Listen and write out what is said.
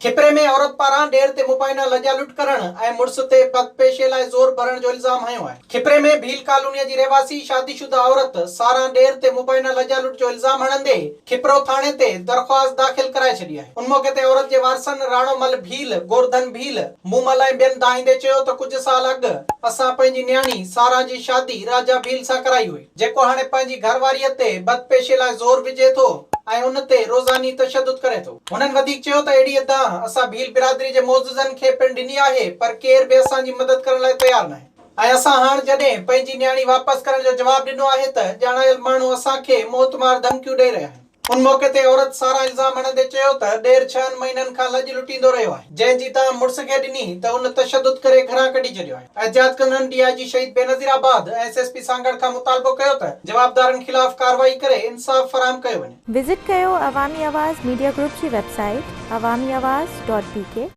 کپري ۾ عورت پاران ڏير تي مبينا لڄا لٽ ڪرڻ ۽ مڙس تي بدپيشي لاء زور ڀرڻ جو الزام هنيو آهي. کپري ۾ ڀيل ڪالونيء جي رهواسي شادي شده عورت ساران ڏير تي مبينا لڄا لٽ جو الزام هڻندي کپرو ٿاڻي تي درخواست داخل ڪرائي ڇڏي آهي. ان موقعي تي عورت جي وارثن راڻو مل ڀيل، گورڌن ڀيل، مومل ۽ ٻين دانهيندي چيو ته ڪجهه سال اڳ اسان پنهنجي نياڻي ساران جي شادي راجا ڀيل سان ڪرائي هئي، جيڪو هاڻي پنهنجي گهرواريء تي بدپيشي لاء زور وجهي ٿو ۽ ان تي روزاني تشدد ڪري ٿو. هنن وڌيڪ چيو ته اهڙيء دانهن اسان ڀيل برادري جي معززن کي پڻ ڏني آهي پر ڪير به اسان جي مدد ڪرڻ لاء تيار ناهي ۽ اسان هاڻ جڏهن پنهنجي نياڻي واپس ڪرڻ جو جواب ڏنو آهي ته ڄاڻايل ماڻهو اسان کي موتمار ڌمڪيون ڏئي رهيا آهن. ان موقعي تي عورت ساران الزام هڻندي چيو ته ڏير ڇهن مهينن کان لڄ لٽيندو رهيو آهي جنهن جي دانهن مڙس کي ڏني ته ان تشدد ڪري گهران ڪڍي ڇڏيو آهي. احتجاج ڪندڙن D I G Shaheed Benazirabad ۽ S S P Sanghar کان مطالبو ڪيو ته جوابدارن خلاف ڪارروائي ڪري انصاف فراهم ڪيو وڃي. وزٽ ڪيو عوامي آواز ميڊيا گروپ جي website Awami Awaz dot B K.